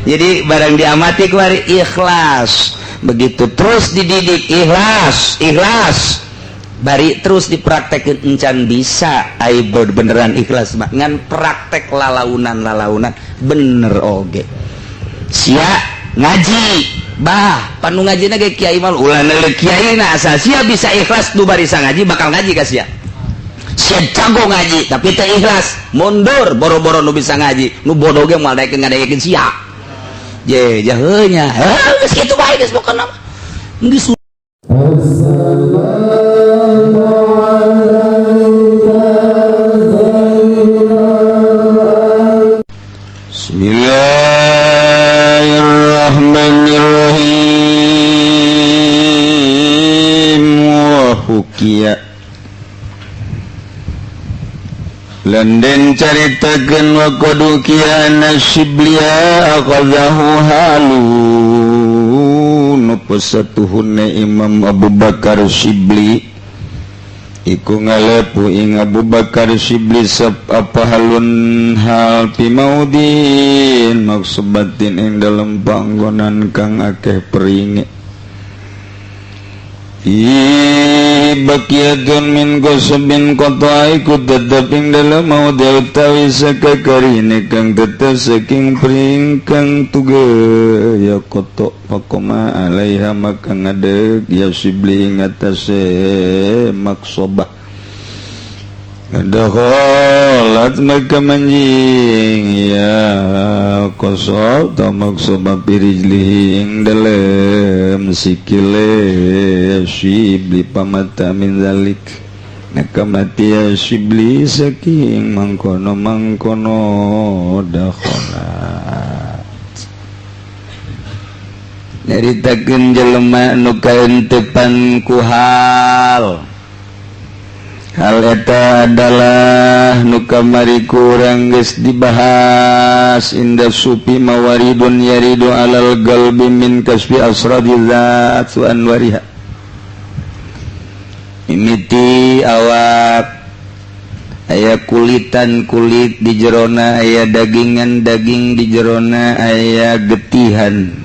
Jadi barang diamati kuari ikhlas, begitu terus dididik ikhlas, ikhlas, bari terus dipraktekin, encan bisa ai beneran ikhlas mah, ngan praktek lalaunan lalaunan bener oge. Sia ngaji bah panu ngaji ge kiai mah ulah neuleuh kiai na, asal sia bisa ikhlas nu barisa ngaji, bakal ngaji ka sia. Sia jago ngaji tapi teu ikhlas, mundur. Boro-boro nu bisa ngaji, nu bodoh ge moal daekeun ngadekeun sia. Je jaheunya heuh, geus kitu bae, geus pokona mah geus. السلام عليك زين. Bismillahirrahmanirrahim. Wa hukiya lan den caritakeun wa qad hukiya anna Syiblia akhadhahu halun, satuhunna Imam Abu Bakar Syibli iku ngalepu ing Abu Bakar Syibli sap apa halun hal fi maudin maksubatin ing dalem panggonan kang akeh peringe. Bakiyatun min qasabin qata iku tetep ing dalem maudi utawi sakakarine kang tetep saking pring kang tuge ya kotok. Faqama alaiha maka ngadeg ya Syibli ing atase maksobah. Dakhalat maka manjing ya qasab ta maksobah birijlihi ing dalem sikile Syibli. Pamata min zalik maka mati ya Syibli saking mangkono mangkono dakhalat. Nyaritakeun jelema nu kaentepan ku hal. Hal eta adalah nu kamari kurang geus dibahas. Inda sufi mawaridun yaridu alal qalbi min kasfi asradi dzat wa anwariha. Mimiti awak aya kulitan kulit di jerona, aya dagingan daging di jerona, aya getihan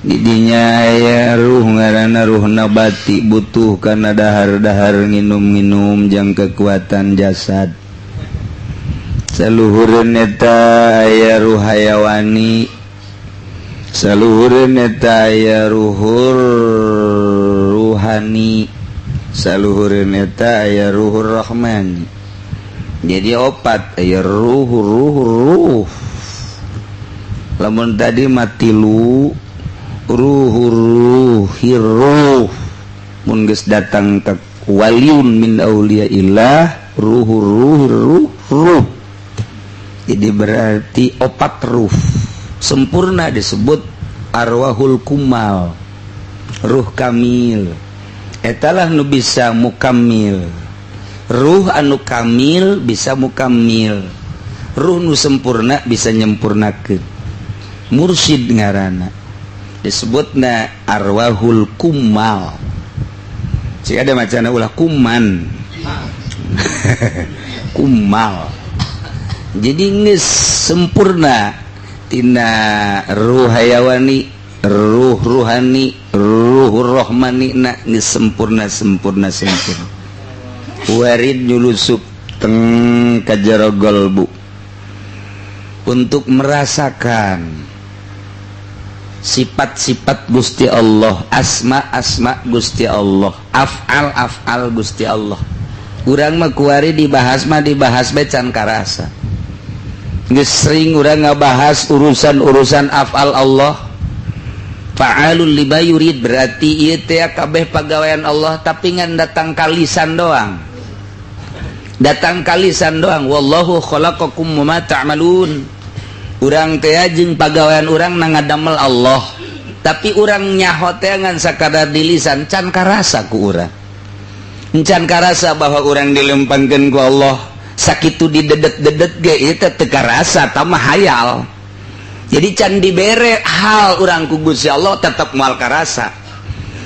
didinya, aya ruh ngaranna ruh nabati, butuh karena dahar-dahar, nginum-nginum jang kekuatan jasad. Saluhureun eta aya ruh hayawani, saluhureun eta aya ruhur ruhani, saluhureun eta aya ruhur rahmani. Jadi opat aya ruh ruh ruh. Lamun tadi matilu ruh ruh, mun geus datang ke waliun min auliyaillah, ruh ruh ruh ruh. Jadi berarti opat ruh sempurna disebut arwahul kumal, ruh kamil. Etalah nu bisa mukamil, ruh anu kamil bisa mukamil, ruh nu sempurna bisa nyempurnakeun, mursyid ngaranna, disebutna arwahul kumal. Jika ada macana ulah kuman, kumal. Jadi geus sempurna tina ruh hayawani, ruh ruhani, ruh rohmani na geus sempurna, sempurna, sempurna. Warid nyulusup teng kajero golbu untuk merasakan sifat-sifat Gusti Allah, asma-asma Gusti Allah, af'al-af'al Gusti Allah. Urang mah kuari dibahas mah dibahas bae can karasa. Geus sering urang ngabahas urusan-urusan af'al Allah. Fa'alul lima yurid, berarti ieu teh kabeh pagawean Allah, tapi ngan datang kalisan doang, datang kalisan doang. Wallahu khalaqakum wa ma ta'malun. Urang teh jeung pagawean urang na ngadamel Allah, tapi urang nyaho teh ngan sakadar di lisan, can karasa ku urang, can karasa bahwa urang dilempangkeun ku Allah. Sakitu didedet-dedet ge ieu teh teu karasa, tamah hayal. Jadi can dibere hal urang ku Gusti Allah tetep moal karasa,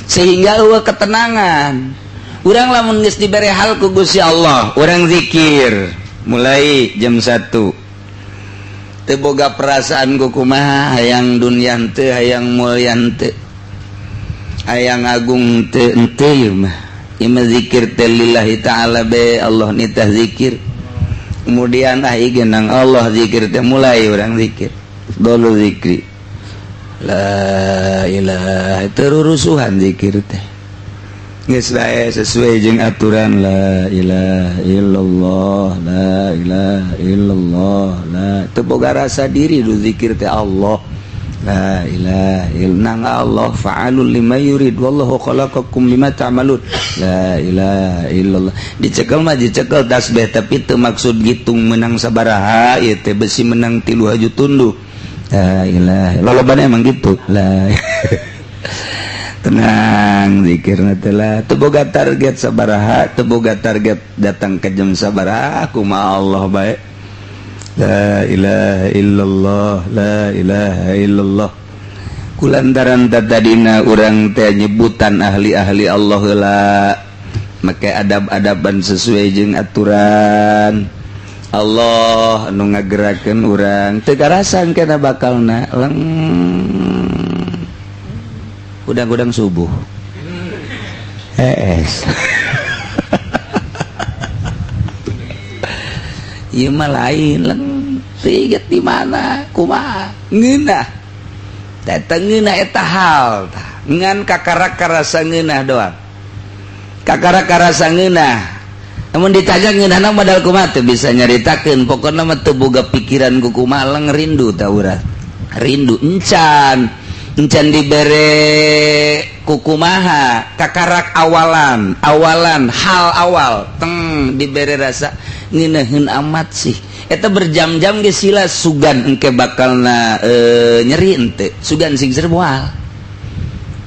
sehingga eueuh ketenangan urang. Lamun geus dibere hal ku Gusti Allah, urang zikir mulai jam 1. Teu boga perasaan ku kumaha, hayang dunya teu, hayang mulya teu, hayang agung teu, henteu ieu mah. Ieu mah zikir teh lillahi ta'ala be, Allah nitah zikir. Kemudian ah nang Allah zikir teh, mulai orang zikir. Dulu zikri. La ilaha, terurusuhan zikir teh. Geus bae sesuai jeung aturan, la ilaha illallah, la ilaha illallah, la teu boga rasa diri du zikir teh Allah. La ilaha illallah, Allah fa'alul lima yurid, wallahu khalaqakum lima ta'malun. La ilaha illallah. Dicekel mah dicekel tasbih, tapi teu maksud gitung menang sabaraha ieu teh, besi menang 3 haju tunduh. La ilaha, lolobana emang gitu. La tenang zikirna teh lah, teu boga target sabaraha, teu boga target datang ke jam sabaraha, kumaha Allah bae. La ilaha illallah, la ilaha illallah. Kulantaran tadina urang teh nyebutan ahli-ahli Allah heula, make adab-adaban sesuai jeung aturan Allah nu ngagerakeun urang, teu karasan kana bakalna leng udang-udang subuh hees. Ieu mah lain leng tiget di mana kumaha ngeunah teh, ngeunah eta hal tah ngan kakara karasa ngeunah doang, kakara karasa ngeunah. Namun ditanya ngeunahna modal kumaha, teu bisa nyaritakeun, pokona mah teu boga pikiran ku kumaha, leng rindu tah urang, rindu encan encan dibere kukumaha, kakarak awalan awalan hal awal teng dibere rasa ngeunaheun amat sih eta berjam-jam geus sila, sugan engke bakalna nyeri ente, sugan sing moal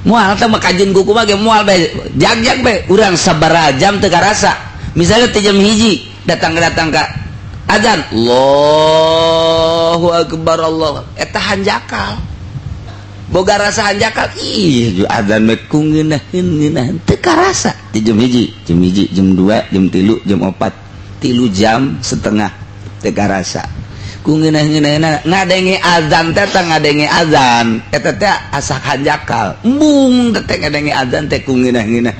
moal teh mah kajeun kukumaha ge moal bae, jag-jag bae urang sabaraha jam teu karasa. Misalnya teh jam 1 datang-datang ka azan Allahu akbar Allah, eta hanjakal boga rasa hanjakal, ih azan mah ku ngeunaheun ngeunaheun teu karasa di jam 1, jam 1, jam 2, jam 3, jam 4, 3 jam setengah teu karasa ku ngeunah-ngeunah ngadenge azan teh, tah ngadenge azan eta teh asa hanjakal embung teh, ngadenge azan teh ku ngeunah-ngeunah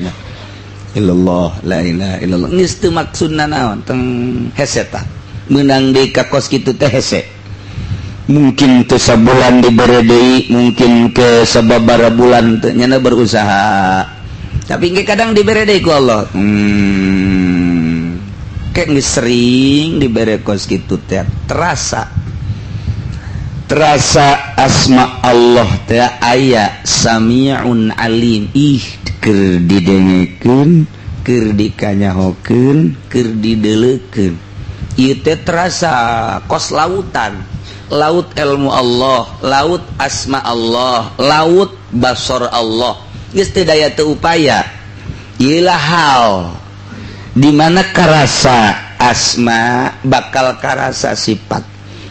illallah, la ilaha illallah, geus teu maksudna naon teng hese tah meunang deui ka kos kitu teh hese. Mungkin teu sabulan dibere deui, mungkin ke sababaraha bulan teu nyana berusaha, tapi engke kadang dibere deui ku Allah. Kayak geus sering dibere kos kitu teh terasa terasa asma Allah teh aya sami'un alim, ih keur didengekeun, keur dikanyahokeun, keur dideleukeun ieu teh terasa kos lautan, laut ilmu Allah, laut asma Allah, laut basor Allah, geus teu daya teu upaya. Ieu hal di mana karasa asma bakal karasa sifat,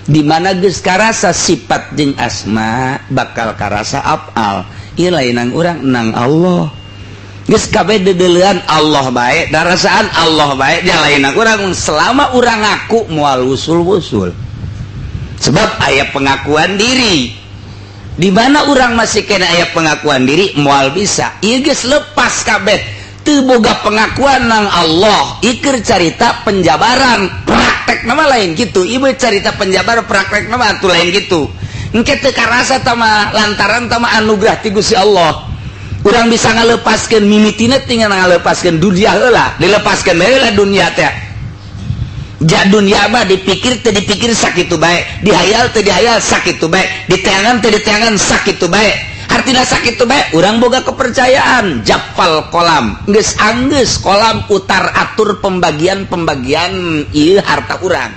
di mana geus karasa sifat jeung asma bakal karasa afal. Ieu lain nang urang, nang Allah, geus kabeh dedeulean Allah bae, darasaan Allah bae, dia lain nang urang. Selama urang ngaku moal wusul-wusul, sebab aya pengakuan diri di mana urang masih kena aya pengakuan diri moal bisa. Ieu geus lepas kabeh, teu boga pengakuan nang Allah. Ieu carita penjabaran praktek nama lain gitu, ieu carita penjabaran praktek nama atuh lain gitu. Engke teu karasa tama lantaran tama anugerah ti Gusti Allah urang bisa ngalepaskeun mimitina, tinggal ngalepaskeun dunia heula, dilepaskeun heula dunia teh. Ja dunia mah dipikir teu dipikir sakitu bae, dihayal teu dihayal sakitu bae, diteangan teu diteangan sakitu bae. Artina sakitu bae urang boga kepercayaan japal kolam, geus anggeus kolam utar atur pembagian-pembagian ieu harta urang.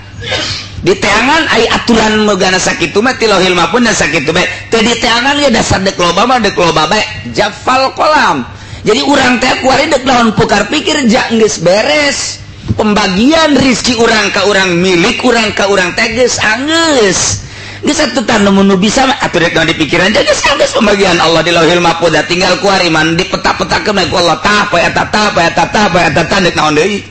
Diteangan ai aturan megana sakitu mah ti lauhil mahfuz sakitu bae, teu diteangan ge dasar dek loba mah dek loba bae, jafal kolam. Jadi urang teh kuari dek naon pukar pikir, ja geus beres pembagian rizki urang ka urang, milik urang ka urang teh geus anggeus, geus atuh tah nu bisa mah atuh rek naon dipikiran, geus anggeus pembagian Allah di lauhil mahfuz, tinggal kuari man dipeta-petakeun ku Allah, tah poe eta, tah poe eta, tah poe eta, tah dek naon deui.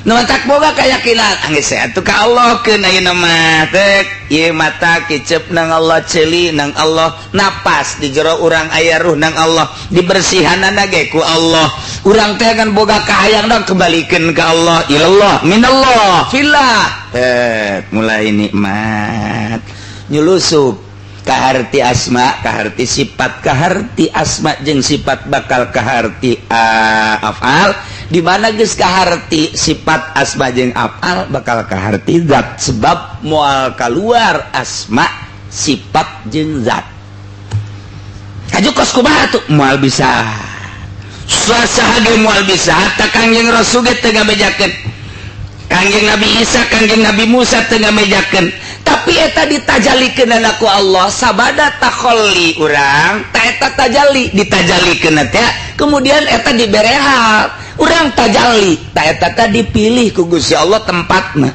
Nu matak boga keyakinan anggeus atuh ka Allah keun ayeuna mah tek ieu mata kicep nang Allah, ceuli nang Allah, napas di jero urang aya ruh nang Allah, dibersihanana ge ku Allah. Urang teh kan boga kahayang dong kembalikeun ka Allah, ilallah minallah fillah. Tek mulai nikmat nyulusup kaharti asma, kaharti sifat, kaharti asma jeung sifat bakal kaharti afal. Di mana geus kaharti sifat, asma jeung afal, bakal kaharti zat, sebab moal keluar asma, sifat jeung zat. Kaju kos kumaha tuh moal bisa, saha ge moal bisa. Hatta Kangjeng Rasul ge teu ngabejakeun, Kangjeng Nabi Isa, Kangjeng Nabi Musa teu ngabejakeun, tapi eta ditajalikeun ku Allah. Sabada takholli urang ta eta tajalli, ditajalikeun teh kemudian eta dibere hal urang tajalli ta eta teh dipilih ku Gusti Allah tempatna.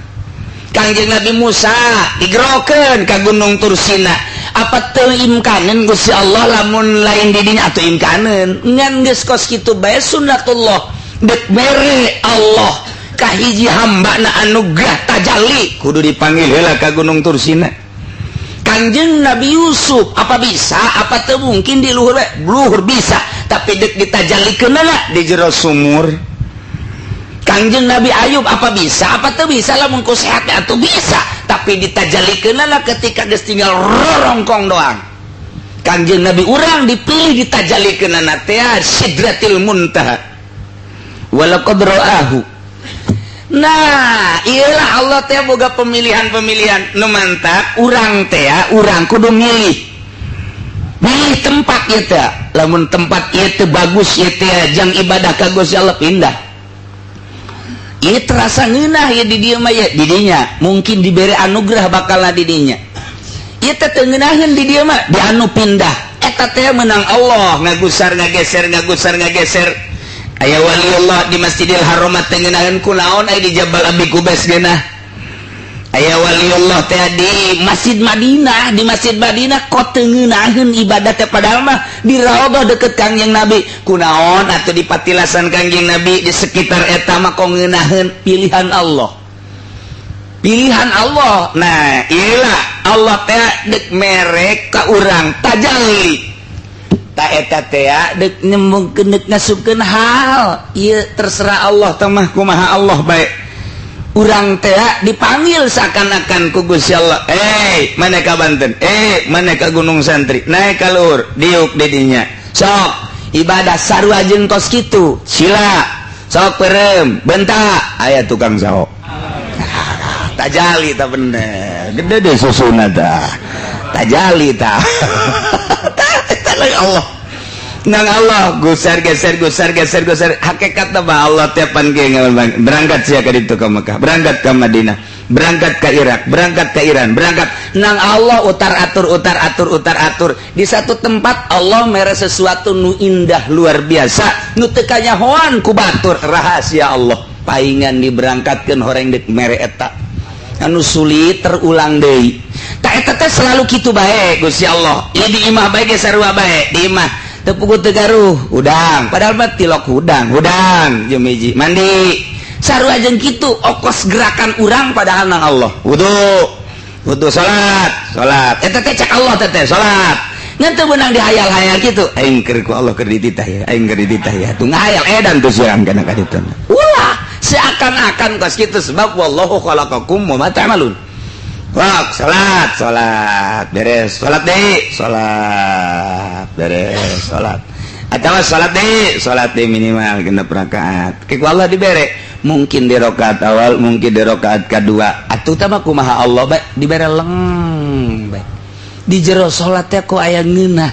Kangjeng Nabi Musa digerokeun ka Gunung Tursina. Apa teu imkaneun Gusti Allah lamun lain didinya? Atau imkaneun, ngan geus kos kitu bae sunnatullah, dek mere Allah kahiji hamba na anugerah tajalli kudu dipanggil heula ka Gunung Tursina. Kanjeng Nabi Yusuf apa bisa, apa teu mungkin di luhur we? Luhur bisa, tapi dek ditajalikeun di jero sumur. Kanjeng Nabi Ayub apa bisa, apa teu bisa lamun ku sehat? Atuh bisa, tapi ditajalikeun ketika geus tinggal rorongkong doang. Kanjeng Nabi urang dipilih ditajalikeun teh Sidratil Muntaha, walaqad ra'ahu. Nah, iyalah Allah teh boga pemilihan-pemilihan nu mantap. Urang teh urang kudu milih milih tempat ieu teh. Lamun tempat ieu teh bagus ieu teh jang ibadah ka Gusti Allah, pindah. Ieu terasa ngeunah ya di dieu mah ya di dinya, mungkin diberi anugerah bakal di dinya. Ieu teh teu ngeunaheun di dieu mah, di anu pindah. Eta teh menang Allah ngagusar ngageser, ngagusar ngageser. Aya waliullah di Masjidil Haram teh ngeunaheun, kunaon aya di Jabal Abi Kubais geunah? Aya waliullah teh di Masjid Madinah, di Masjid Madinah kok teu ngeunaheun ibadah teh, padahal mah di Raudhah deket Kangjeng Nabi. Kunaon atuh di patilasan Kangjeng Nabi, di sekitar eta mah kok ngeunaheun? Pilihan Allah, pilihan Allah. Nah, iyalah Allah teh dek mere ka urang tajalli ta eta teh dek nyembungkeun, dek ngasupkeun hal ieu. Terserah Allah teh mah kumaha Allah bae. Urang teh dipanggil seakan-akan ku Gusti Allah, eh mana ka Banten, eh mana ka Gunung Santri, naik ka luhur, diuk di dinya, sok ibadah sarua jeung kos kitu, sila sok perem bentak aya tukang saok tajali ta bener gede deh susuna ta tajali ta. Allah nang Allah gusar geser, gusar geser, gusar. Hakikat mah Allah tiapan ge berangkat sia ka ditu, ka Mekah, berangkat ke Madinah, berangkat ke Irak, berangkat ke Iran, berangkat nang Allah utar atur, utar atur, utar atur. Di satu tempat Allah mere sesuatu nu indah luar biasa nu teu kanyahoan ku batur. Rahasia Allah, paingan diberangkatkeun horeng dek mere eta anu sulit terulang deui. Tak eta teh selalu kitu bae Gusti Allah. Ieu di imah bae ge sarua bae. Di imah teu puguh teu garuh hudang, padahal mah tilok hudang, hudang jeung hiji mandi sarua jeung kitu okos gerakan urang, padahal nang Allah wudu, wudu, salat, salat. Eta teh cek Allah teh teh salat ngan teu meunang dihayal-hayal kitu, aing keur ku Allah keur dititah ya, aing keur dititah ya, tuh ngahayal edan tuh siang kana ka ditu. Ulah seakan-akan kos kitu, sebab wallahu khalaqakum wa ma ta'malun. Wah, salat, salat, beres, salat deui, salat, beres, salat. Atau salat deui, salat deui minimal 6 rakaat. Ku Allah dibere, mungkin di rakaat awal, mungkin di rakaat kedua. Atuh tah mah kumaha Allah bae dibere leng bae. Di jero salat teh kok aya ngeunah.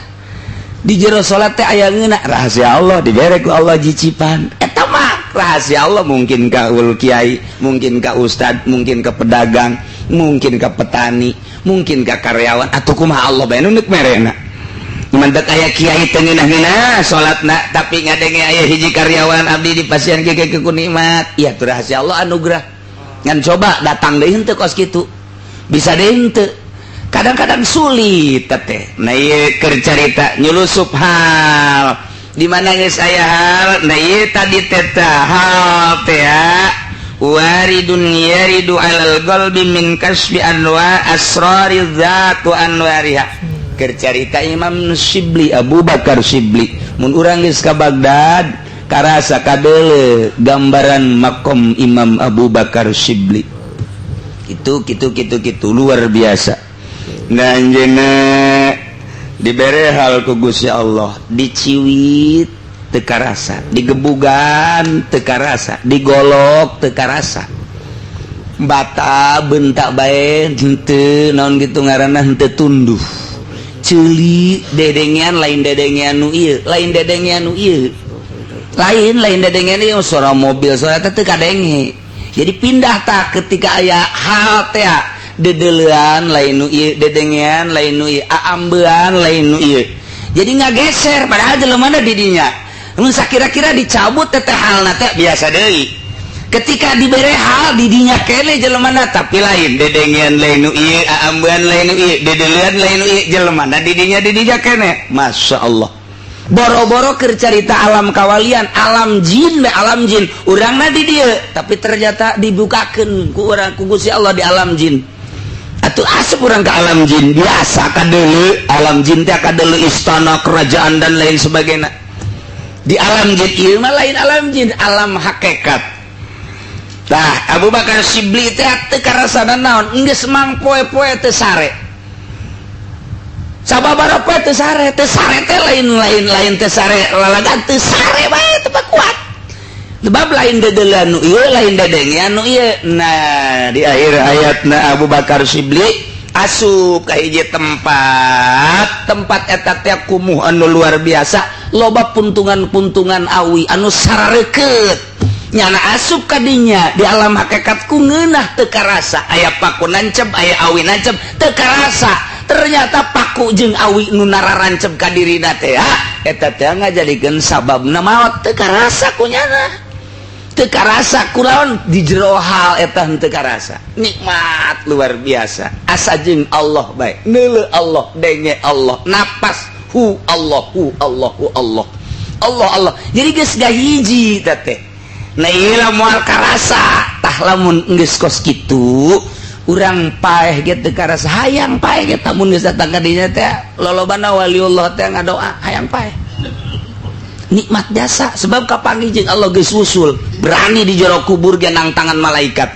Di jero salat teh aya ngeunah, rahasia Allah dibere ku Allah jicipan. Eta mah rahasia Allah, mungkin ka ul kiai, mungkin ka ustad, mungkin ka pedagang, mungkin ke petani, mungkin ke karyawan, atau kumaha Allah bae nu merena. Mantak aya kiai teu ngeunah-ngeunah salatna, tapi ngadenge aya hiji karyawan abdi di pasien kieu ku nikmat. Iya tuh rahasia Allah, anugerah. Ngan coba datang deui henteu kos kitu, bisa deui henteu? Kadang-kadang sulit teh. Nah, ieu keur carita nyulusup hal di mana geus aya hal. Nah, ieu tadi teh hal teh. Waridun yaridu alal qalbi min kasfi anwa asrari dzat wa anwariha. Keur carita Imam Syibli, Abu Bakar Syibli, mun urang geus ka Baghdad karasa kadeule gambaran makom Imam Abu Bakar Syibli. Itu kitu kitu kitu luar biasa. Nah, anjeunna dibere hal ku Gusti Allah, diciwit teu karasa, digebugan teu karasa, digolok teu karasa, bata bentak bae henteu naon gitu ngaranna, henteu tunduh. Ceuli dedengean lain dedengean nu ieu, lain dedengean nu ieu, lain lain dedengean ieu, suara mobil, suara teh teu kadenge. Jadi pindah tak ketika aya hal teh dedelean lain nu ieu, dedengean lain nu ieu, aambean lain nu ieu, jadi ngageser. Padahal jelema di dinya mun sakira-kira dicabut teh halna teh biasa deui. Ketika dibere hal di dinya kene jelemana, tapi lain dedengean lain nu ieu, aambean lain nu ieu, dedelean lain nu ieu, jelemana di dinya, di dinya kene. Masya Allah, boro-boro keur carita alam kawalian, alam jin be, alam jin urangna di dieu, tapi ternyata dibukakeun ku urang ku Gusti Allah di alam jin. Atuh asup urang ke alam jin biasa kadeuleu alam jin teh, kadeuleu istana kerajaan dan lain sebagainya. Di alam jin ieu mah lain alam jin, alam hakikat. Tah, Abu Bakar Syibli teh teu karasana naon, geus mang poe-poe teu sare, sababaraha poe teu sare. Teu sare teh lain lain lain teu sare lalagan, teu sare bae, teu kuat, sebab lain dedelean nu ieu, lain dedengean nu ieu. Nah, di akhir hayatna Abu Bakar Syibli asup ka hiji tempat, tempat eta teh kumuh anu luar biasa, loba puntungan-puntungan awi anu sarareukeut. Nyana asup kadinya di alam hakikat ku ngeunah teu karasa, aya paku nancep, aya awi nancep, teu karasa. Ternyata paku jeung awi nu nararancep ka dirina teh, eta teh ngajadikeun sababna maot. Teu karasa ku nyana, teu karasa kulaon di jero hal eta teu karasa, nikmat luar biasa, asa jeung Allah bae, neuleu Allah, denge Allah, napas hu Allah, hu Allah, hu Allah, Allah Allah. Jadi geus gahiji teh teh. Nah, ieu moal karasa. Tah, lamun geus kos kitu urang paeh ge teu karasa, hayang paeh ge. Mun geus datang ka dinya teh, lolobana waliullah teh ngadoa hayang paeh, nikmat jasa, sebab kapanggih jeung Allah, geus usul berani di jero kubur ge nangtangan malaikat,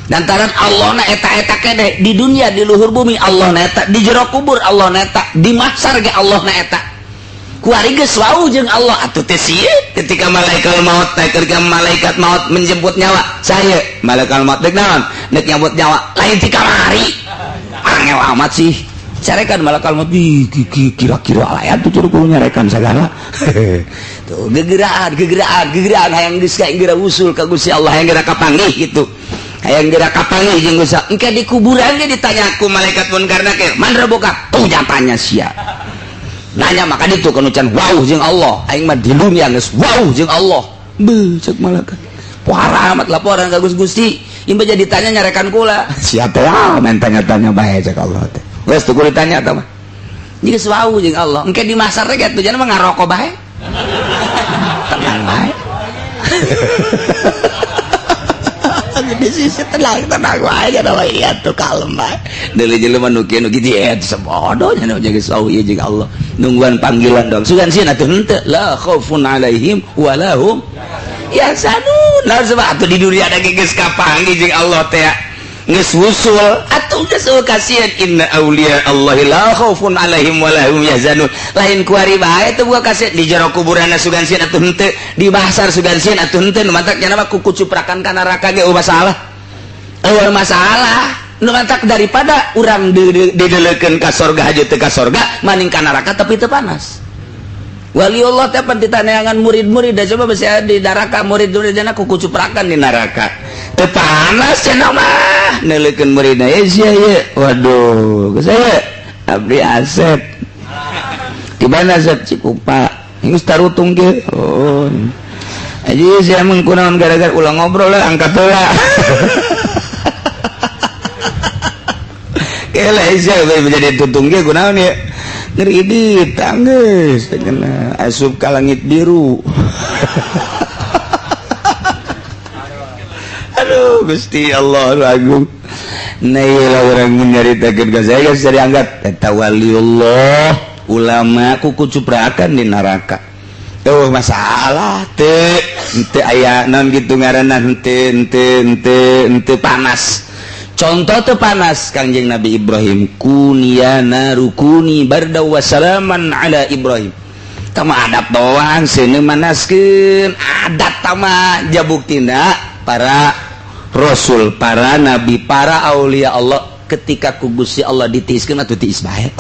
lantaran Allah na eta-eta kene di dunia. Di luhur bumi Allah na eta, di jero kubur Allah na eta, di mahsyar ge Allah na eta. Kuari geus wau jeung Allah atuh teh sieun ketika malaikat maut teh, ketika malaikat maut menjemput nyawa saya. Malaikat maut dek naon? Dek nyambut nyawa, lain ti kamari. Angel amat sih carekan malaikat maut. Kira-kira lah tuh kudu nyarekan segala tuh, gegeraan gegeraan gegeraan, hayang geus kayak geura usul ka Gusti Allah, hayang geura kapanggih gitu, hayang geura kapanggih jeung Gusti. Engke di kuburan ge ditanya ku malaikat munkar nakir, "Man rabbuka?" Tuh tanya sia nanya maka itu kan can wow jeung Allah. Aing mah di dunia geus wow jeung Allah. Beuh, cek malaikat, parah amat, laporan ka Gusti. Gusti imba jadi tanya nyarekan kula sia teh, ah main tanya-tanya bae. Cek Allah teh, geus tuh kudu ditanya tah mah. Geus wow jeung Allah, engke di mahsyar teh kitu mah ngarokok bae, tenang bae. Di sisi tenang tenang wae nya, iya tuh kalem bae. Deuli jelema nu kieu nu kitu ya sebodoh nya, geus wow ieu jeung Allah, nungguan panggilan dong. Sugan sieun atuh henteu, la khaufun alaihim wala hum yahzanun. Nah, sebab atuh di dunia ada geus kapanggih jeung Allah teh, geus wusul atuh, geus kasihan. Inna auliya Allah la khaufun alaihim wala hum yahzanun. Lain kuari bae teu boga kasihan di jero kuburanna, sugan sieun atuh henteu, di mahsyar sugan sieun atuh henteu. Nu matak nya mah kuku cuprakan ka neraka ge eueuh masalah, eueuh masalah. Nu matak daripada urang dideleukeun ka sorga aja teu ka sorga, maning ka neraka tapi teu panas. Waliullah teh pan ditaneangan murid-murid da coba bisa di neraka, murid-muridna kuku cuprakan di neraka teu panas cenah mah. Neuleukeun muridna ye sia ye, waduh, saya abdi Asep. Di mana Asep? Cikupa. Geus tarutung ge. Oh, aja sia mah kunaon gara-gara ulah ngobrol lah, angkat heula. Kela sia menjadi tutung ge kunaon ya, ngeri ditangges kena asup ka langit biru. Aduh. Aduh, Gusti Allah agung. Nah, iyalah orang menyaritakeun ka saya geus dianggap eta waliullah, ulama kuku cuprakan di neraka. Tuh masalah teu henteu aya naon gitu ngaranna, henteu henteu henteu henteu panas. Contoh teu panas Kangjeng Nabi Ibrahim, kuni ya naru kuni barda wa salaman ala Ibrahim. Tama adat doang seuneu manaskeun adat tama jabuktina para rasul, para nabi, para aulia Allah ketika ku Gusti Allah ditiiskeun atuh tiis bae.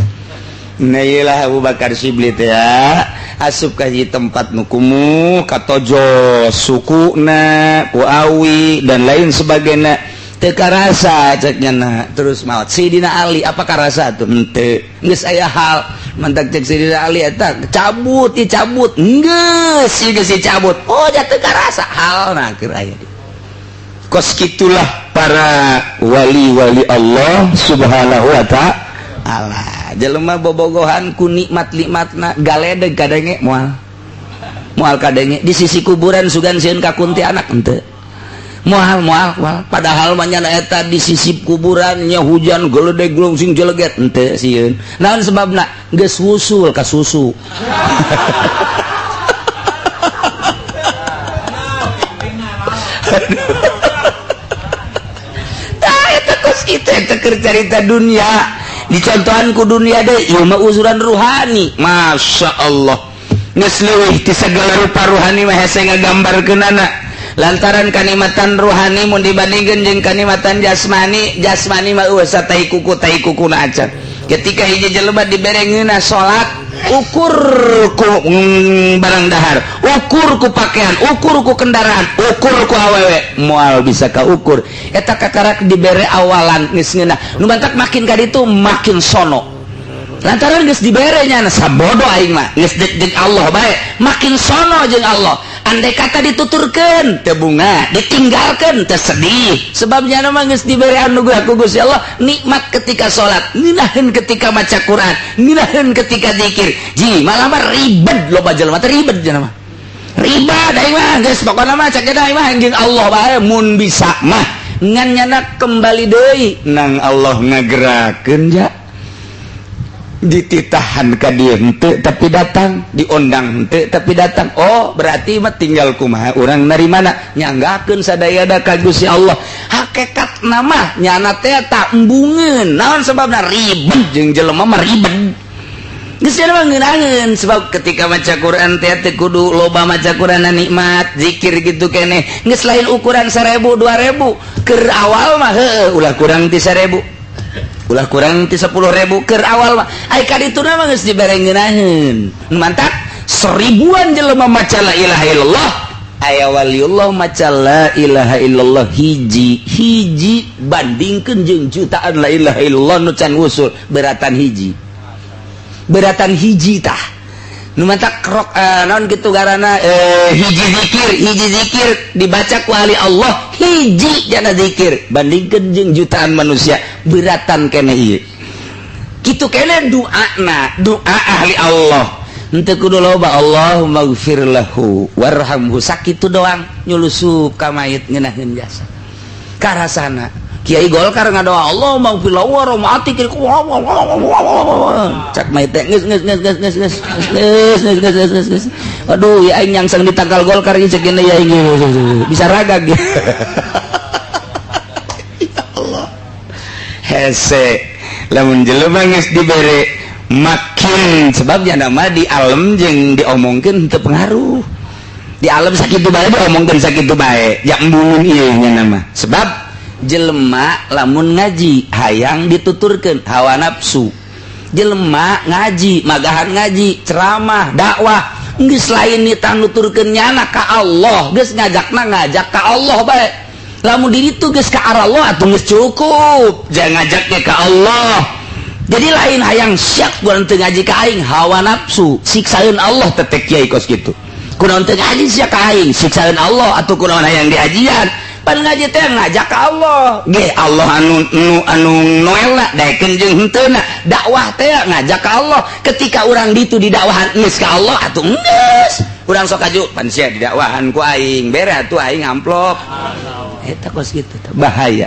Nah, iyalah Abu Bakar Shibli teh ya asup ka hiji tempat nu kumuh katojo sukuna ku awi dan lain sebagainya, teu karasa cek nyana terus maot. Sidina Ali apa karasa tuh? Henteu, geus aya hal mantak cek Sidina Ali eta cabut, dicabut geus geus dicabut, oh ja teu karasa halna keur aya di kos kitulah para wali-wali Allah Subhanahu wa ta'ala. Jelema bobogohan ku nikmat-nikmatna galedeg kadenge moal moal kadenge di sisi kuburan sugan sieun ka kuntianak henteu moal moal moal, padahal mah nyana eta di sisi kuburannya hujan geledeg sing jeleget henteu sieun. Naon sebabna? Geus wusul ka susu. Tah eta kos kitu eta keur carita dunia. Dicontohan ku dunia deh, ieu mah uzuran ruhani. Masya Allah, geus leuwih ti sagala rupa ruhani mah hese ngagambarkeunana. Lantaran kanikmatan ruhani mun dibandingkeun jeung kanikmatan jasmani, jasmani mah eueuh tai kuku tai kukuna acan. Ketika hiji jelema dibere ngeunah salat, ukur ku barang dahar, ukur ku pakaian, ukur ku kendaraan, ukur ku awewe, moal bisa kaukur. Eta kakarak dibere awalan geus ngeunah. Nu mantak makin ka ditu makin sono. Lantaran geus dibere nya sabodo aing mah, geus dek Allah bae, makin sono jeung Allah. Andai kata dituturkeun teu bunga, ditinggalkeun teu sedih. Sebabnya mah geus dibere anugerah ku Gusti Allah nikmat ketika salat, ngeunaheun ketika maca Quran, ngeunaheun ketika zikir. Ji, malah mah ribet loba jelema teh ribet jelema. Ribet aing mah geus pokona mah cek aing mah jeung Allah bae mun bisa mah. Ngan nyana kembali deui nang Allah ngagerakeun ja. Dititahan ka dieu henteu tapi datang, diondang henteu tapi datang. Oh, berarti mah tinggal kumaha urang narimana nyanggakeun sadayana ka Gusti Allah. Hakekat nama nyana teh tak embungeun. Naon sebabna? Ribet jeung jelema mah ribet. Geus mah ngeunaheun sebab ketika maca Quran teh teu kudu loba maca Quran nikmat, zikir gitu keneh. Geus lain ukuran 1000 2000 keur awal mah heueuh ulah kurang ti 1000. Ulah kurang ti 10.000 keur awal mah. Ai ka ditu mah geus dibere ngeunaheun. Mantak seribuan jelema maca la ilaha illallah, aya waliullah maca la ilaha illallah hiji hiji bandingkeun jeung jutaan la ilaha illallah nu can wusul beratan hiji. Beratan hiji tah. Nu mantak rok naon kitu garana hiji zikir dibaca ku ahli Allah hiji jana zikir bandingkeun jeung jutaan manusia beratan kene ieu. Kitu kene doana, doa ahli Allah. Henteu kudu loba Allahumma gfir lahu warhamhu sakitu doang nyulusup ka mayit ngeunaheun jasa. Karasana Kiai Golkar ngadoa Allahumma gfir lahu warhamhu cak mayit teh geus geus geus geus geus geus geus geus geus geus geus. Aduh ya aing nyangsang ditangkal Golkar ieu cek gini ya aing bisa ragag. Ya Allah. Hese lamun jelema geus dibere makin sebabnya nama di alam jeung diomongkeun teu pengaruh. Di alam sakitu bae diomongkeun sakitu bae ya embungeun ieu nya nama. Sebab jelema lamun ngaji hayang dituturkeun hawa nafsu. Jelema ngaji magahan ngaji ceramah dakwah geus lain nita nuturkeun nyana ka Allah, geus ngajakna ngajak ka Allah bae. Lamun diri tu geus ka arah Allah atuh geus cukup jangan ngajaknya ka Allah. Jadi lain hayang syak gua teu ngaji ka aing hawa nafsu siksaeun Allah tetek kiai kos kitu. Kunaon teu ngaji sia ka aing siksaeun Allah atuh kunaon hayang diajian. Pan ngaji teh ngajak ka Allah. Ge Allah anu nu anu noelna daekeun jeung henteuna. Dakwah teh ngajak ka Allah. Ketika urang ditu didakwahan geus ka Allah atuh geus. Urang sok aju pan sia didakwahan ku aing bere atuh aing amplop. Eta kos kitu bahaya,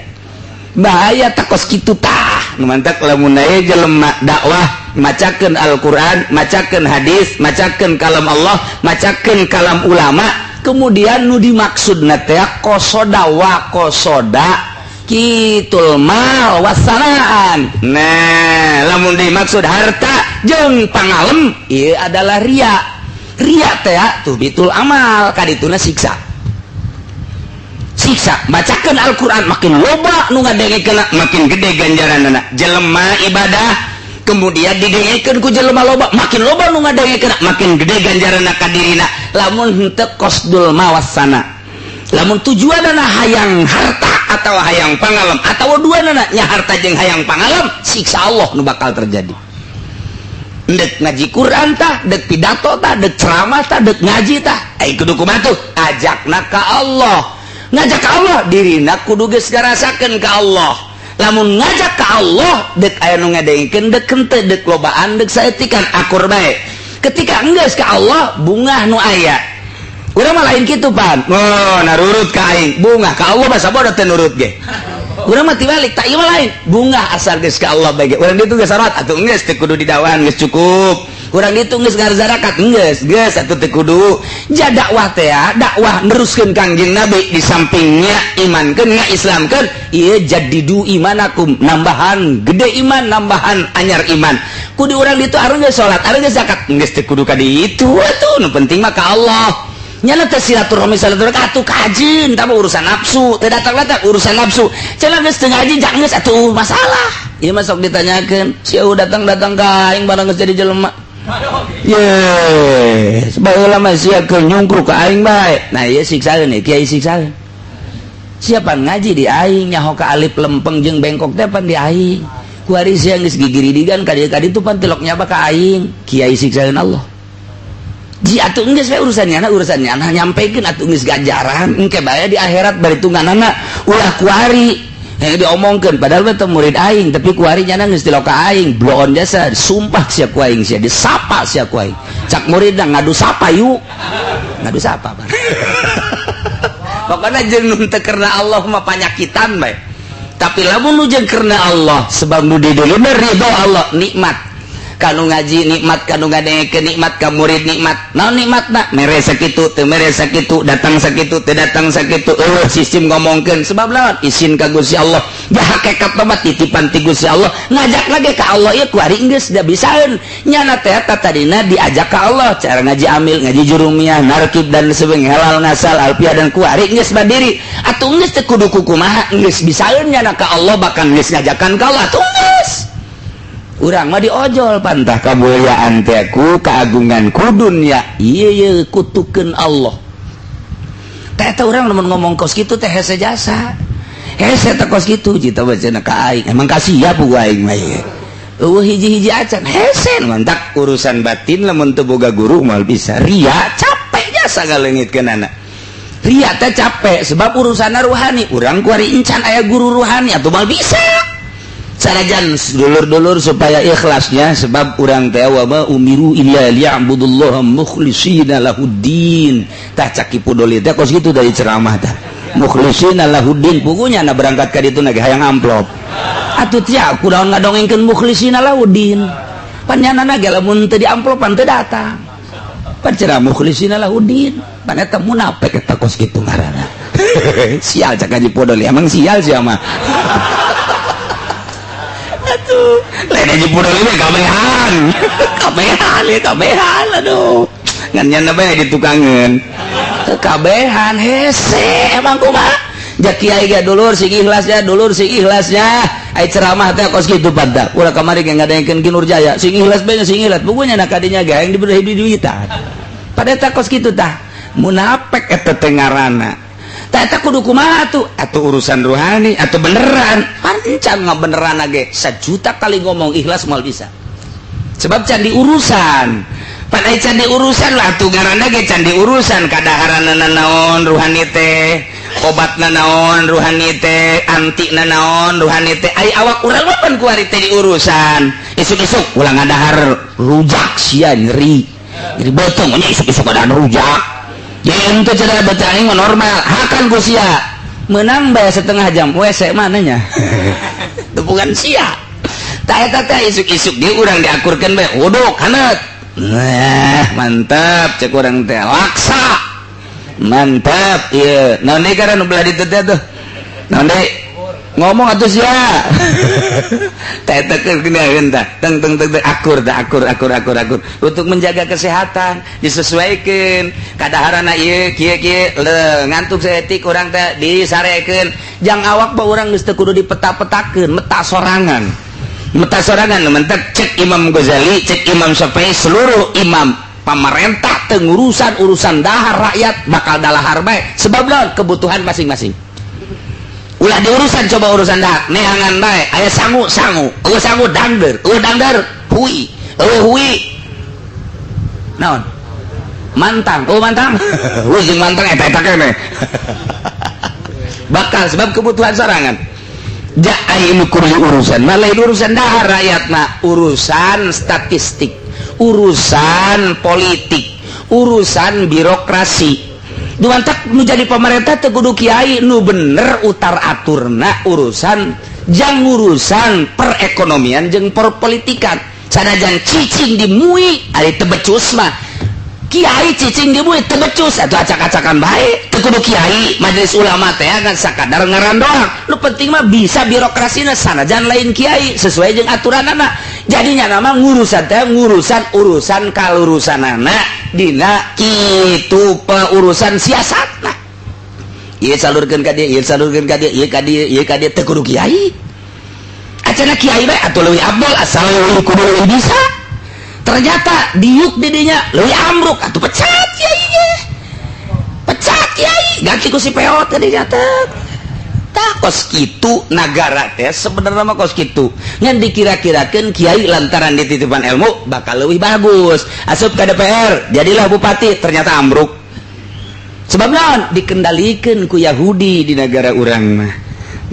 bahaya tak kos kitu. Tah, nu mantak lamun aya jelema dakwah, macakeun Al-Qur'an, macakeun hadis, macakeun kalam Allah, macakeun kalam ulama, kemudian nu dimaksudna teh qosoda wa qosoda kitul mal wasanaan. Nah, lamun dimaksud harta jeung pangalem, ieu adalah ria. Ria teh tuh bitul amal, kadituna siksa, siksa. Bacakan Al-Quran, makin loba nu ngadengekeun, makin gede ganjaranana. Jelema ibadah, kemudian didengekeun ku jelema loba, makin loba nu ngadengekeun, makin gede ganjaranana ka dirina. Lamun henteu qosdul mawasana, lamun tujuanana hayang harta atau hayang pangalem atau dua nana nya harta jeung hayang pangalem, siksa Allah nu bakal terjadi. Dek ngaji Quran tah, dek pidato tah, dek ceramah tah, dek ngaji tah, ai kudu kumaha tuh? Ajakna ka Allah. Ngajak ka Allah, dirina kudu geus ngarasakeun ka Allah. Lamun ngajak ka Allah, dek aya nu ngadengekeun dek henteu, dek lobaan dek saeutikan, akur bae. Ketika enggeus ka Allah, bungah nu aya. Urang mah lain kitu pan. Oh, narurut ka aing. Bungah ka Allah mah sabodo teu nurut ge. Urang mah tibalik, tak, ieu mah lain. Bungah asal geus ka Allah bae ge. Urang ditu geus salat atuh geus teu kudu didawan, geus cukup. Urang ditu geus ngarzarakat, geus, geus atuh teu kudu. Ja dakwah teh ya, dakwah neruskeun Kangjeng Nabi, di sampingnya imankeun, ngaislamkeun, ieu jadidu imanakum, nambahan gede iman, nambahan anyar iman. Kudu urang ditu arung geus salat, arung geus zakat, geus teu kudu ka ditu atuh, nu penting mah ka Allah. Nyana teh silaturahmi, silaturahmi atuh kajin, tapi urusan nafsu teu datang-datang, urusan nafsu cenah geus teu ngaji, jangan geus atuh masalah. Ieu mah sok ditanyakeun, sia datang-datang ka aing barang geus jadi jelema. Yes, baheula mah sia keur nyungkruk ka aing bae. Nah, ieu siksaeun ieu kiai, siksaeun. Siapa ngaji di aing nyaho ka alif lempeng jeung bengkok teh pan di aing. Kuari sia geus gigiridigan ka dieu ka ditu pan tilok nyaba ka aing. Kiai siksaeun Allah. Ji atuh geus we urusannya, urusannya nah nyampekeun atuh geus ganjaran engke bae di akhirat baritunganana, ulah kuari yang diomongkeun. Padahal mah murid aing, tapi kuari nyana geus tilok ka aing bloon jasa, sumpah sia ku aing, sia disapa sia ku aing. Cak murid ngadu sapa, yuk ngadu sapa. Pokoknya jeung nu teu karena Allah mah panyakitan bae. Tapi lamun nu jeung karena Allah, sebab nu diduluna ridho Allah, nikmat kanu ngaji, nikmat kanu ngadengekeun, nikmat ka murid, nikmat. Naon nikmatna? Mere sakitu teu mere sakitu, datang sakitu teu datang sakitu, eueuh sistem ngomongkeun. Sebab lawan isin ka Gusti Allah. Ja hakikat mah titipan ti Gusti Allah, ngajak lagi ka Allah. Ieu kuari geus da bisaeun nyana teh tadina diajak ka Allah, cara ngaji amil, ngaji jurumiyah, narkib dan sebagainya, halal ngasal, alfiah, dan kuari geus badiri atuh geus teu kudu kukumaha, geus bisaeun nyana ka Allah, bahkan geus ngajakan ka Allah atuh geus. Urang mah diojol pantah kemuliaan teh ku keagungan ku dunya, iya iya kutukeun Allah teh. Eta urang lamun ngomong kos kitu teh hese jasa, hese teh kos kitu. Cita baca ka aing emang kasih ya ku aing mah ieu eueuh hiji-hiji acan hese. Mantak urusan batin lamun teu boga guru moal bisa. Ria capek jasa ngaleungitkeun anak. Ria teh capek sebab urusan ruhani. Urang kuari encan aya guru ruhani atuh moal bisa. Sanajan dulur-dulur supaya ikhlasnya, sebab urang teh wa ma umiru illa liya'budullaha mukhlishina lahuddin. Tah, cak Ki Pudoli teh kos kitu dari ceramah tah, mukhlishina lahuddin. Pugunya na berangkat ka ditu na hayang amplop atuh tia kunaon ngadongengkeun mukhlishina lahuddin, panyanana ge lamun teu di amplopan teu datang. Pan ceramah mukhlishina lahuddin, pan eta munafik, eta kos kitu ngaranna. Sial, cak Haji Pudoli, emang sial sia mah. Aduh, lain Haji Pudoli mah kabehan. Kabehan ya, kabehan, aduh. Ngan nyana bae ditukangeun. Kabehan hese emang kumaha? Ja kiai ge dulur sing ikhlas ya, dulur sing ikhlas ya. Ai ceramah teh kos kitu pada. Ulah kamari ge ngadengekeun Ki Nur Jaya, sing ikhlas bae, sing ikhlas. Pugunya na kadinya ge hayang diberi duitan. Pada eta kos kitu tah. Munafik eta teh ngaranna. Tah, eta kudu kumaha tuh? Atau urusan ruhani atau beneran? Pancan ngabeneran ge sejuta kali ngomong ikhlas moal bisa. Sebab can diurusan. Pan ai can diurusan lah tuh ngaranna ge can diurusan kadaharanna naon ruhani teh, obatna naon ruhani teh, anti naon ruhani teh. Ai awak urang mah pan kuari teh diurusan. Isuk-isuk ulah ngadahar rujak sia, nyeri. Nyeri beuteung nya isuk-isuk ada rujak. Jadi ente cenah baca aing mah normal, hakan ku sia. Menang bayar setengah jam WC mananya bukan sia. Tak eta teh isuk-isuk dia urang diakurkeun bae, wuduk haneut. Nah, mantap cek urang teh, laksa. Mantap ieu. Naon deui karena nu belah ditu teh tuh? Naon deui? Ngomong atuh sia. Teh teh teh teng teng teng akur teh, akur akur akur akur untuk menjaga kesehatan disesuaikan kadaharana ieu kieu kieu le ngantuk saeutik urang teh disarekeun jang awak mah. Urang geus teu kudu dipeta-petakeun, meta sorangan, meta sorangan. Mentek cek Imam Ghazali, cek Imam Syafi'i, seluruh imam, pamarentah teu ngurusan urusan dahar rakyat bakal dalahar bae, sebab naon? Kebutuhan masing-masing. Ulah diurusan, coba urusan dahar neangan bae. Aya sangu, sangu. Eueuh sangu, dangder. Eueuh dangder, hui. Eueuh hui, naon? Mantang. Oh, mantang. Hui jeung mantang eta eta keneh bakal, sebab kebutuhan sorangan. Ja ai nu kudu urusan mah lain urusan dahar rakyat mah, urusan statistik, urusan politik, urusan birokrasi. Dumantak nu jadi pemerintah teu kudu kiai, nu bener utar aturna urusan jang urusan perekonomian jeung perpolitikan. Sanajan cicing di MUI ari teu becus mah, kiai cicing di MUI teu becus atau acak-acakan bae. Teu kudu kiai, majelis ulama teh kan sakadar ngaran doang. Nu penting mah bisa birokrasina, sanajan lain kiai, sesuai jeung aturanana. Jadinya nama ngurusan teh ngurusan urusan kalurusanana dina kitu urusan siasat. Nah, ieu salurkeun ka dieu, ieu salurkeun ka dieu, ieu ka dieu, ieu ka dieu, teu kudu kiai. Acana kiai bae atuh leuwih abdol, asal leuwih kudu leuwih bisa. Ternyata diuk didinya leuwih ambruk, atuh pecat kiai ge, pecat kiai, ganti ku si peot dinya teh. Tah, kos kitu nagara teh sebenarnya mah kos kitu. Ngan dikira-kirakeun kiai lantaran dititipan ilmu bakal lebih bagus, asup ke DPR, jadilah bupati, ternyata ambruk. Sebab naon? Dikendalikan ku Yahudi di negara urang mah.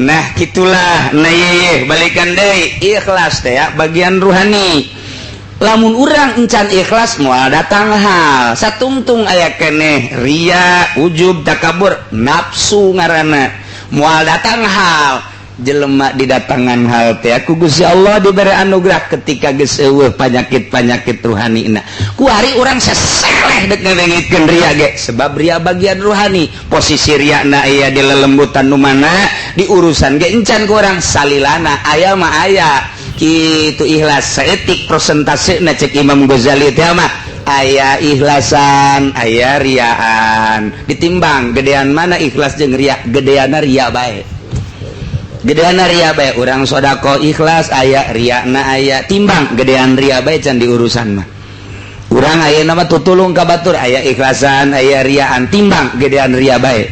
Nah, gitulah. Nah, ye, balikan deui, ikhlas teh ya bagian ruhani. Lamun urang encan ikhlas, moal datang hal. Satungtung aya keneh ria, ujub, takabur, nafsu ngaranna, moal datang hal. Jelema didatangan hal teh ku Gusti Allah diberi anugerah ketika geus eueuh panyakit-panyakit ruhani. Nah, kuari urang seseleh dek ngaleungitkeun ria ge, sebab ria bagian ruhani. Posisi ria na aya di lelembutan nu mana di urusan ge encan ku urang salilana aya mah aya kitu. Ikhlas saeutik prosentase na cek Imam Ghazali teh mah aya ikhlasan, aya riaan. Ditimbang gedean mana ikhlas jeung ria, gedeana ria bae, gedeana ria bae. Urang sodako ikhlas aya, riana aya, timbang gedean ria bae, can diurusan mah. Urang aya nama tutulung ka batur, aya ikhlasan, aya riaan, timbang gedean ria bae.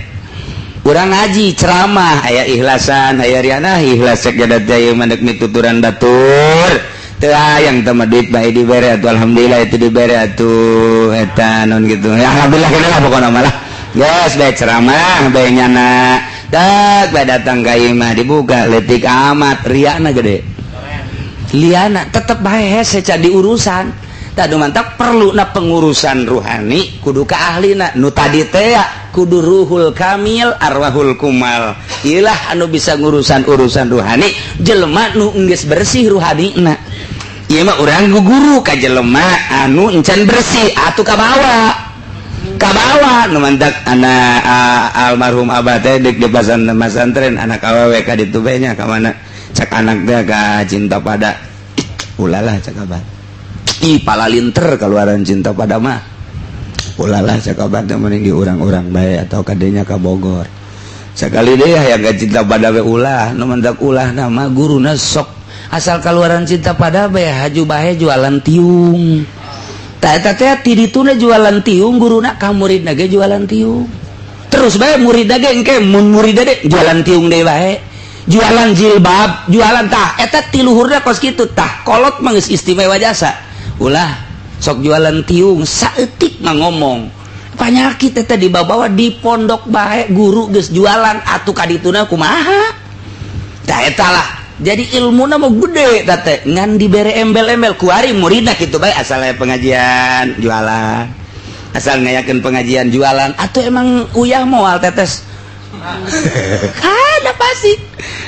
Urang ngaji ceramah aya ikhlasan, aya riana. Ikhlas cek jadat jaya mandek mituturan batur teu hayang teh mah, duit bae dibere atuh, alhamdulillah itu dibere atuh eta non gitu ya, alhamdulillah kena lah pokona malah. Geus bae ceramah bae nyana dak bae datang ka imah dibuka leutik amat, riana gede, liana tetep bae hese can diurusan. Tadu mantap perlu na pengurusan ruhani kudu ka ahlina nu tadi teh ya, kudu ruhul kamil, arwahul kumal. Ilah anu bisa ngurusan urusan ruhani, jelema nu geus bersih ruhanina. Ieu mah urang guru ka jelema anu encan bersih atuh kabawa kabawa. Nu mantak anak almarhum abah teh dek di pasantren, anak awewe ka ditu bae nya, ka mana cek anak teh? Ka Cinta Pada. Ulah lah, cek abah, ih palalinter keluaran Cinta Pada mah. Ulah lah, cek abah teh, mending di urang-urang bae atau kadenya ka Bogor sekali deh yang ka Cinta Pada bae. Ulah, nu mantak ulah nama guruna sok asal keluaran Cinta Pada bae, haju bae jualan tiung. Tah, eta teh ti dituna jualan tiung guruna ka muridna ge jualan tiung terus bae. Muridna ge engke mun muridna ge jualan tiung deui bae, jualan jilbab, jualan. Tah, eta ti luhurna kos kitu. Tah, kolot mah geus istimewa jasa, ulah sok jualan tiung saeutik mah ngomong penyakit eta dibawa di pondok bae guru geus jualan atuh ka dituna kumaha. Tah, eta lah jadi ilmuna mau gede teh ngan dibere embel-embel. Kuari muridna kitu bae, asal aya pengajian jualan, asal ngayakeun pengajian jualan. Atau emang uyah moal tetes. Kada pasti.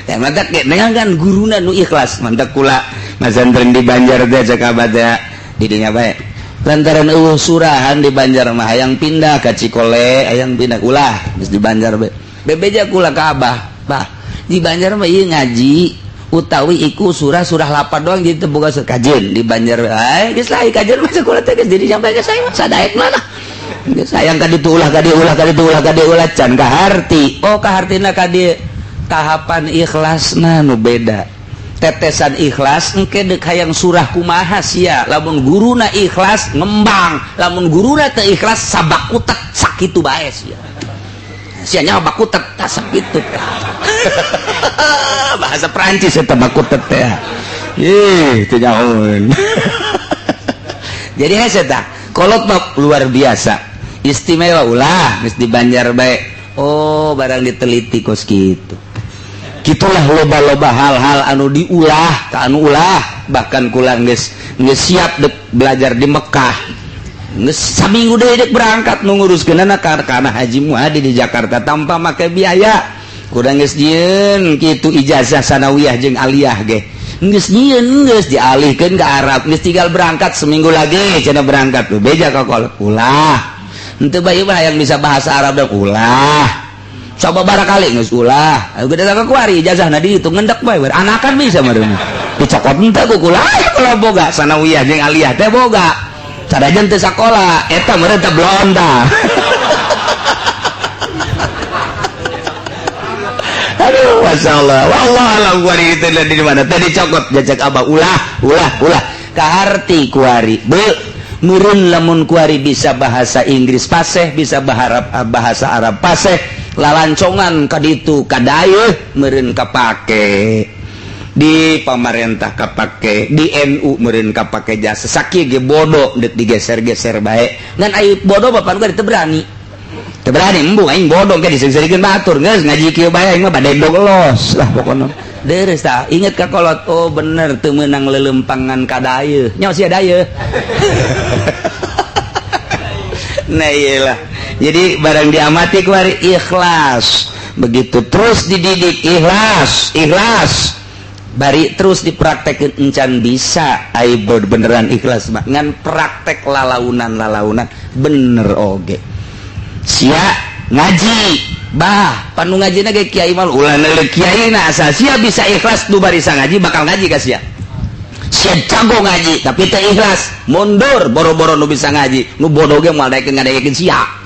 Ya mantak dengan kan guruna nu ikhlas, mantak kula masantren di Banjar teh cek abah teh didinya bae. Lantaran eueuh surahan di Banjar mah hayang pindah ka Cikole, hayang pindah ulah geus di Banjar bae. Bebeja kula ka abah, bah di Banjar mah ieu ngaji utawi iku surah-surah lapar doang jadi teu boga kajen di Banjar bae. Geus lah kajen mah kula teh geus jadi sampai ke saya mah sadaek mana. Geus hayang ka ditu ulah ka dieu ulah ka ditu ulah ka dieu ulah can kaharti. Oh kahartina ka dieu tahapan ikhlasna nu beda. Tetesan ikhlas engke deuk hayang surah kumaha sia, lamun guruna ikhlas ngembang, lamun guruna teu ikhlas sabakutet sakitu bae sia. Sia nya bakutet tah sakitu. Bahasa Prancis eta bakutet teh. Ih, teu nyahoeun. Jadi hese tah, kolot mah luar biasa. Istimewa ulah geus di Banjar bae. Oh, barang diteliti kos kitu. Gitulah loba-loba hal-hal anu diulah ka anu ulah, bahkan kula geus geus siap dek belajar di Mekah. Geus saminggu deui dek berangkat nu nguruskeunana kana Haji Muhadi di Jakarta tanpa make biaya. Kurang geus nyieun kitu ijazah sanawiyah jeung aliyah ge. Geus nyieun geus dialihkeun ke Arab, geus tinggal berangkat seminggu lagi cenah berangkat. Beja ka kolot ulah. Henteu bae mah hayang bisa bahasa Arab dek ulah. Coba barakali geus ulah. Gede ka kuari ijazahna dihitung ngendek bae anakan bisa meureun. Dicokot henteu ku kula kula boga sanawiyah jeung aliyah teh boga. Sadajan teu sakola eta meureun teh blonda. Aduh masyaallah. Wallahu alam kuari itu di mana teh dicokot jajak abah ulah ulah ulah kaharti kuari. Be meureun lamun kuari bisa bahasa Inggris paseh, bisa bahasa Arab paseh, lalancongan kaditu kadayeuh meureun kapake di pamarentah kapake di NU meureun kapake jasa sakieu ge bodoh deuk digeser-geser bae ngan ai bodoh bapak gua teu berani teu berani embung aing bodoh ke diseuseurikeun batur geus ngaji kieu bae aing mah bade dog los lah pokona deres tah inget ka kolot oh bener teu meunang leuleumpangan kadayeuh nya sia dayeuh. Nah iyalah. Jadi barang diamati kuari ikhlas, begitu terus dididik ikhlas, ikhlas, bari terus dipraktekin encan bisa ai beneran ikhlas mah ngan praktek lalaunan-lalaunan bener oge. Sia ngaji, bah panu ngajina ge kiai mah ulah neuleuh kiai na asa sia bisa ikhlas du barisa ngaji bakal ngaji ka sia. Sia jago ngaji tapi teu ikhlas, mundur boro-boro nu bisa ngaji, nu bodoh ge moal daekeun ngadekeun sia.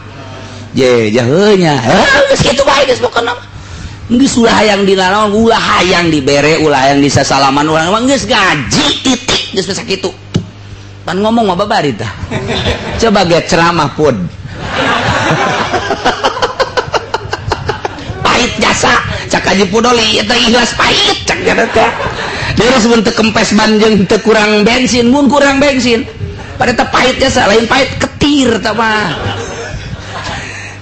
Je jaheunya. Heuh geus kitu bae geus pokona mah. Geus ulah hayang dilalawan, ulah hayang dibere, ulah hayang disasalaman urang mah geus ngaji titik geus sakitu. Pan ngomong mah babari tah. Coba ge ceramah pun. Pahit jasa cak Haji Pudoli eta ikhlas pahit cak nya teh. Terus mun teu kempes ban jeung teu kurang bensin, mun kurang bensin. Pada teh pahit jasa lain pahit ketir tah mah.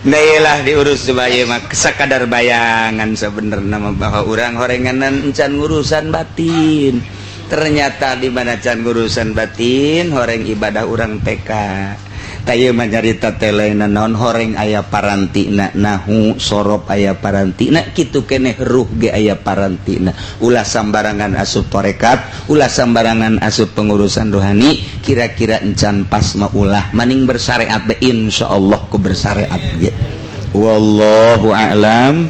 Nah iyalah diurus coba ieu mah sakadar bayangan sebenarnya mah bahwa urang horenganan encan ngurusan batin. Ternyata di mana can ngurusan batin horeng ibadah urang TK. Tah ieu mah nyarita teh lain naon horeng aya parantina nahu sorop aya parantina kitu keneh ruh ge aya parantina. Ulah sambarangan asup tarekat, ulah sambarangan asup pengurusan rohani, kira-kira encan pas mah ulah maning bersyariat be insyaallah ku bersyariat ge. Wallahu a'lam.